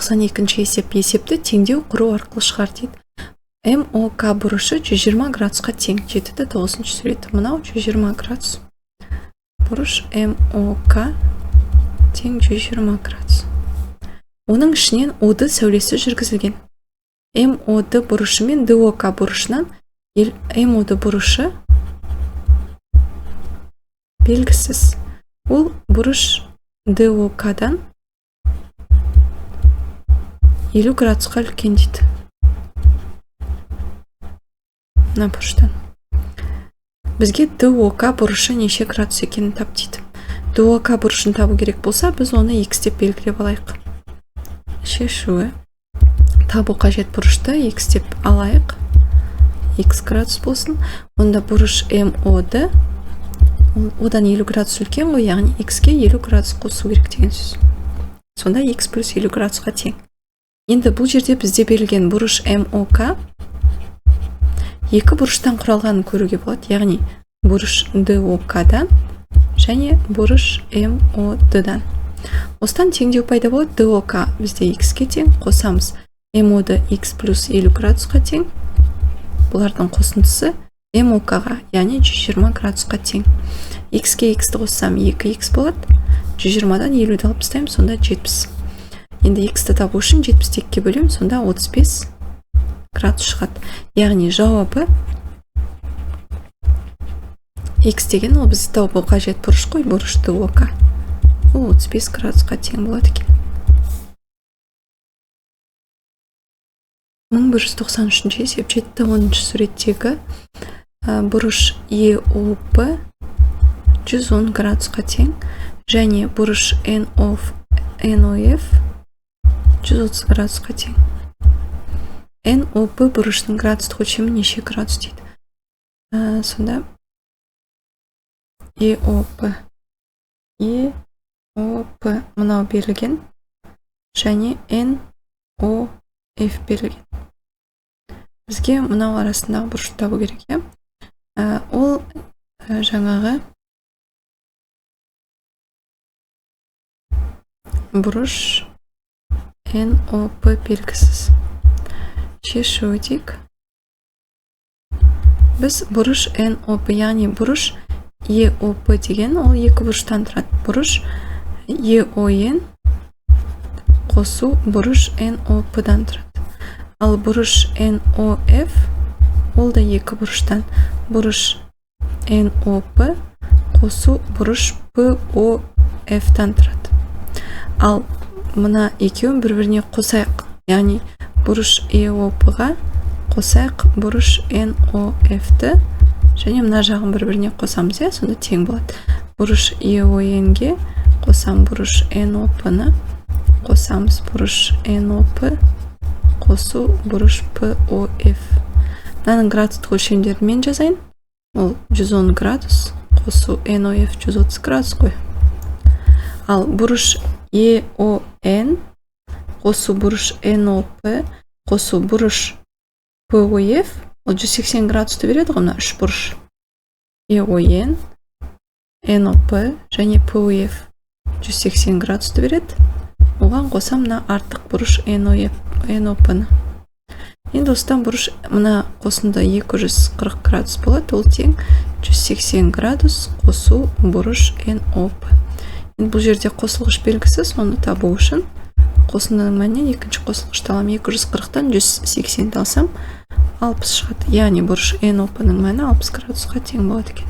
1192 есеп. Есепті теңдеу құру арқылы шығар дейді. МОК бұрышы 120 градусқа тең. 7-9 сурет. Мынау 120 градус. Бұрыш МОК тең 120 градус. Оның ішінен ОД сәулесі жүргізілген. МОД бұрышы мен ДОК бұрышынан МОД бұрышы белгісіз. Ол бұрыш ДОК-дан 50 градусқа үлкен дейді. Мына бұрыштан. Бізге ДОК бұрышы неше градус екенін тап дейді. ДОК бұрышын табу керек болса, біз оны X деп белгілеп алайық. Шешуі. Табу қажет бұрышты X деп алайық. X градус болсын. Онда бұрыш МОД одан 50 градус үлкен ғой, яғни X-ке 50 градус қосу керек деген сөз. Сонда X плюс 50 градусқа тең. Енді бұл жерде бізде берілген бұрыш МОК екі бұрыштан құралғанын көруге болады, яғни бұрыш ДОК-дан және бұрыш МОД-дан. Осыдан теңдеу пайда болады. ДОК бізде X-ке тең, қосамыз МОД X плюс 50 градусқа тең. Бұлардың қосындысы МОК-ға, яғни 120 градусқа тең. X-ке X-ті қоссам 2X болады. 120-дан 50-ді алып тастаймын, сонда 70. Енді X-ті табу үшін 70-ті екіге бөлемін, сонда 35 градус шығады. Яғни жауабы X деген ол бізде табу қажет бұрыш қой, бұрыш ДОК. Ол 35 градусқа тең болады екен. 1193 есеп. 7-10 суреттегі бұрыш ЕОП 110 градусқа тең және бұрыш НОФ 130 градусқа тең. НОП бұрышының градустық өлшемі неше градус дейді. Сонда ЕОП мынау берілген және НОФ берілген. Бізге мынау арасындағы бұрышты табу керек, иә? Ол жаңағы бұрыш НОП белгісіз. Шешу дейік. Біз бұрыш НОП, яғни бұрыш ЕОП деген ол екі бұрыштан тұрады. Бұрыш ЕОН қосу бұрыш НОП-дан тұрады. Ал бұрыш НОФ ол да екі бұрыштан. Бұрыш НОП қосу бұрыш ПОФ-тан тұрады. Ал мына екеуін бір-біріне қосайық. Яғни бұрыш ЕОП-ға қосайық бұрыш НОФ-ті және мына жағын бір-біріне қосамыз, иә, сонда тең болады. Бұрыш ЕОН-ге қосам бұрыш НОП-ны, қосамыз бұрыш НОП қосу бұрыш ПОФ. Мынаның градустық өлшемдерін мен жазайын. Ол 110 градус қосу НОФ 130 градус қой. Ал бұрыш ЕОН қосу бұрыш НОП қосу бұрыш ПОФ ол 180 градусты береді ғой, мына үш бұрыш. ЕОН, НОП және ПОФ 180 градусты береді. Оған қоса мына артық бұрыш НОП-ны. Енді осыдан бұрыш мына қосынды 240 градус болады, ол тең 180 градус қосу бұрыш НОП. Енді бұл жерде қосылғыш белгісі, соны табу үшін қосындының мәнінен екінші қосылғышты аламын. 240-тан 180-ді алсам 60 шығады. Яғни бұрыш НОП-ның мәні 60 градусқа тең болады екен.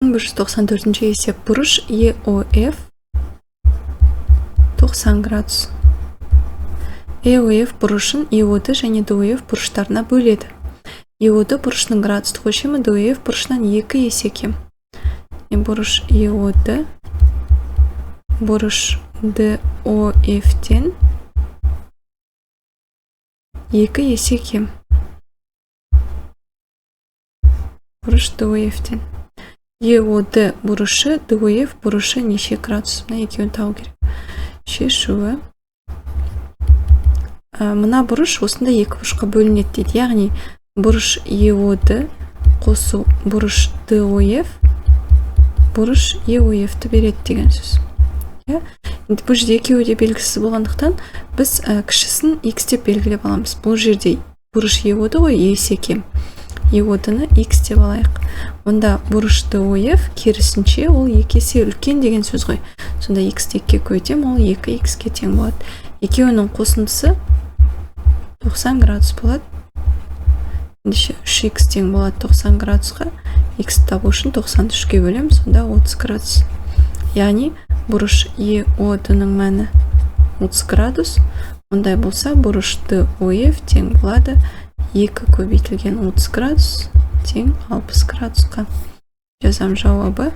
1194 есеп. Бұрыш ЕОФ 90 градус. ЕОФ бұрышын ЕОД және ДОФ бұрыштарына бөледі. ЕОД бұрышының градустық өлшемі ДОФ бұрышынан 2 есе кем. Бұрыш ЕОД бұрыш ДОФ-тен 2 есе кем. Бұрыш ДОФ-тен. ЕОД бұрышы ДОФ бұрышы неше градус? Мына екеуін табу керек. Шешуі. Мына бұрыш осындай екі бұрышқа бөлінеді дейді. Яғни бұрыш ЕОД қосу бұрыш DOF бұрыш EOF-ті береді деген сөз. Иә? Енді бұл жерде екеуі де белгісіз болғандықтан, біз кішісін x деп белгілеп аламыз. Бұл жерде бұрыш EOD ғой, есе кем. EOD-ны x деп алайық. Онда бұрыш DOF керісінше ол 2 есе үлкен деген сөз ғой. Сонда x-ті екіге көбейтемін, ол 2x-ке тең болады. Екеуінің қосындысы 90 градус болады. Ендеше 3x тең болады 90 градусқа. X табу үшін 90-ды 3-ке бөлемін, сонда 30 градус. Яғни бұрыш EOD-ның мәні 30 градус. Ондай болса, бұрыш DOF тең болады 2 көбейтілген 30 градус тең 60 градусқа. Жазам жауабы.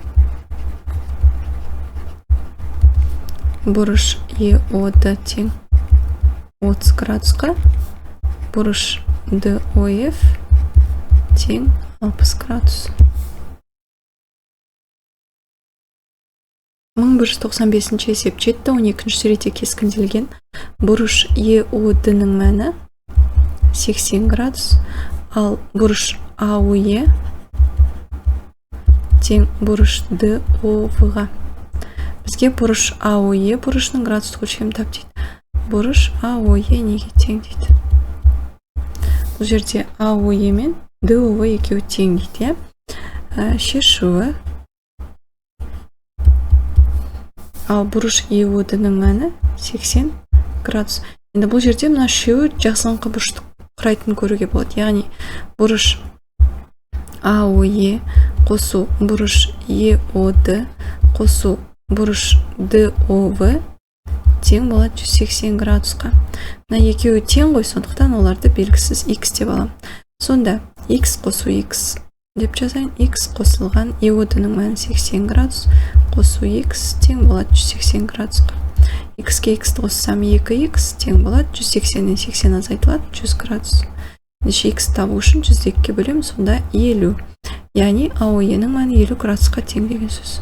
Бұрыш EOD тең 30 градусқа, бұрыш DOF тең 60 градус. 1195 есеп жетті. 12 суретте кескінделген бұрыш EOD-ның мәні 80 градус, ал бұрыш AOE тең бұрыш DOV-ға. Бізге бұрыш AOE бұрышының градустық өлшемін тап дейді. Бұрыш AOE неге тең дейді? Бұл жерде AOE мен DOV екеуі тең дейді, иә? Шешуі. Ал бұрыш EOD-ның мәні 80 градус. Енді бұл жерде мына үшеуі жақсылыңқы бұрышты құрайтынын көруге болады. Яғни бұрыш AOE қосу бұрыш EOD қосу бұрыш DOV тең болады 180 градусқа. Мына екеуі тең ғой, сондықтан оларды белгісіз x деп аламын. Сонда x қосу x деп жазайын. X қосылған EOD-ның мәні 80 градус қосу x тең болады 180 градусқа. X-ке x-ті қоссам 2x тең болады 180-нен 80 азайтылады 100 градус. Ендеше x табу үшін 102-ге бөлемін, сонда 50. Яғни AOE-нің мәні 50 градусқа тең деген сөз.